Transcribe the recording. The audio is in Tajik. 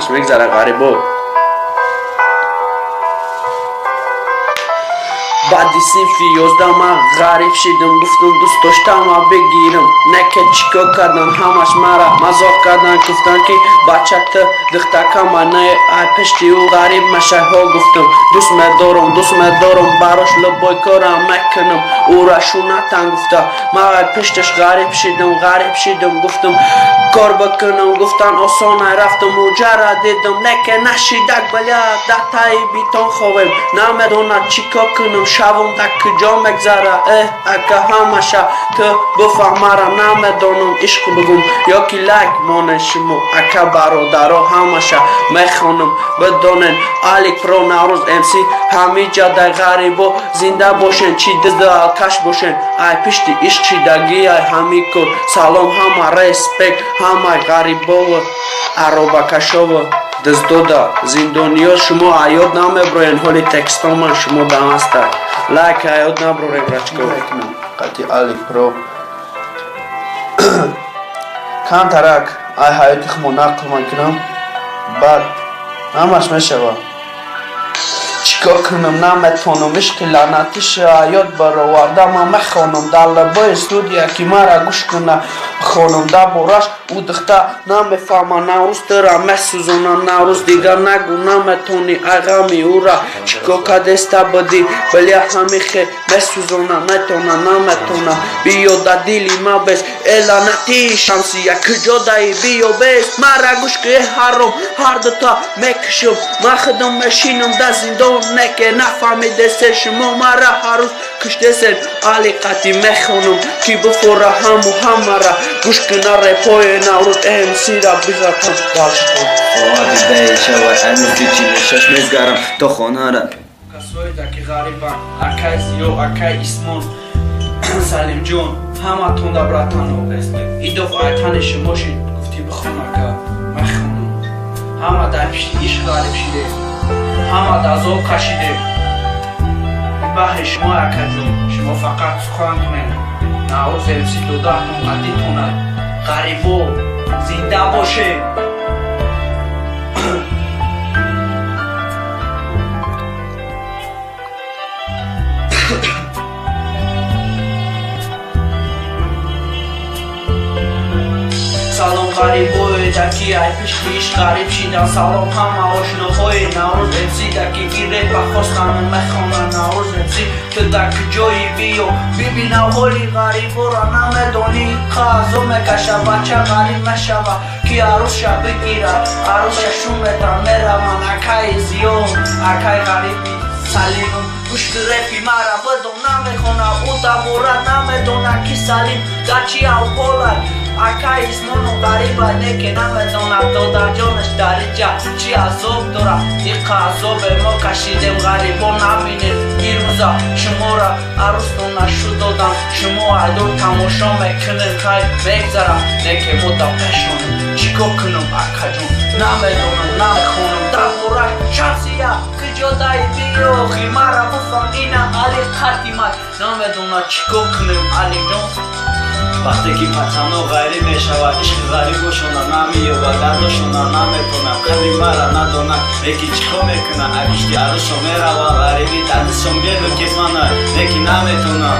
Ҳамаш мегзара, ғарибо. Баъди синфи 11 ман ғариб шидам, гуфтам, дӯст доштама бигирам. Не ке чӣ кор кардан, ҳамаш мара мазоқ кардан, гуфтанд, ки бача, ту духтакама не, ай пешти ӯ ғариб машайҳо. Гуфтам, дӯст медорам, дӯст медорам, барош любой корам мекунам, ӯра шунатан гуфта. Ман ай пишташ ғариб шидам, ғариб шидам. Гуфтам, кор бикунам, гуфтан, осонай. Рафтам, уҷара дидам, не ке нашидак, бля, да таи битон ховем. Намедонад чӣ кор кунам, шавам да куҷо мегзара. Э, ака, ҳамаша ту бифаҳмара. Намедонам, ишқ бигум ё ки лайк монен. Шумо, ака, бародаро, ҳамаша мехонам, бидонен. Алик Про, Наврӯз МС, ҳамиҷа дай ғарибо зинда бошен, чӣ дизду алкаш бошен, ай пишти ишқ шидагӣ, ай ҳами кор. Салом ҳама, респект ҳамаи ғарибову аробакашову диздода, зиндониё. Шумо аёд намеброен, ҳоли текстоман шумо даҳаста. Лайк аёд наброрем, рачко. Қати Алик Про камтарак ай ҳаёти хумо нақл мекунам, баъд ҳамаш мешава. Чӣ кор кунам, наметонам, ишқи лаънатиша ҳаёт бароварда. Ман мехонам дар лабои студия, ки мара гӯш куна, хонам дар бораш. Ӯ духта намефаҳма. Наврӯз, тура месӯзонам. Наврӯз, дигар нагӯ, наметонӣ ай ғами ӯра. Чӣ кор кардеста будӣ, бля, ҳамихе месӯзона, метона, наметона. Биё, да дили ма бес, э лаънати шамсия, куҷо даи, биё бес, мара гӯш ки, э ҳаром, ҳар дута мекушам. Ман худам мешинам да зиндон, не ке нафаҳмидесе, шумо мара ҳар рӯз куштесен. Али қати мехонам, ки бифора ҳаму ҳамара гӯш куна репои Наврӯз МСра бизатам дальше. Соати 10 шава, ҳанӯзи 46, мезгарам то хонара. Касоеда ки ғарибанд, акай Зиё, акай Исмон, Салимҷон, ҳаматон да, братано, идоф айтани шумо шид. Гуфтӣ, бихон, ака, мехонам. Ҳама дар пишти ишқ ғариб шидем, ҳама да азоб кашидем. Баҳри шумо, акаҷон, шумо фақат сухан кунед. Наврӯз МС додаатон қадитонад. Ғарибо зинда бошед. Салом ғарибое даки ай пишти ишқ ғариб шидан. Салом ҳама ошноҳои Наврӯз МС даки ин репа хостану мехонанд. Наврӯз МС, ту дар куҷои, биё бибинав ҳоли ғариборо. Намедонӣ, қазо мекаша, бача ғариб мешава, ки арӯсша бигира, арӯсша шуметан мераванд. Акаи Зиё, акаи ғариби Салимум, гӯшти репи мара бидон. Намехона ӯ давора, намедона, ки Салим дар чи авҳолай. Акаи Исмону ғариба, не ке намедонад, додарҷонаш дар иҷа чӣ азоб дорад. Иқа азобе мо кашидем, ғарибо, набинед. Ирӯза шуморо арӯстона шу додан, шумо айдур тамошо мекунед. Хай, мегзара, не ке мо да пешонем. Чӣ кор кунам, акаҷон, намедонам, намехонам дар бораи шамсия. Куҷо даи, биё, мара буфам. Ина Али қатимат намедонад, чӣ кор кунем, Алиҷон. Вақте ки пацано ғайрӣ мешавад, ишқи ғарибошона намеёбад, дардошона наметонам, қадри мара надонад. Леки чӣ кор мекунад, акишти арӯсшон мерава, ғарибӣ дардишон белу кефмана, леки наметонам.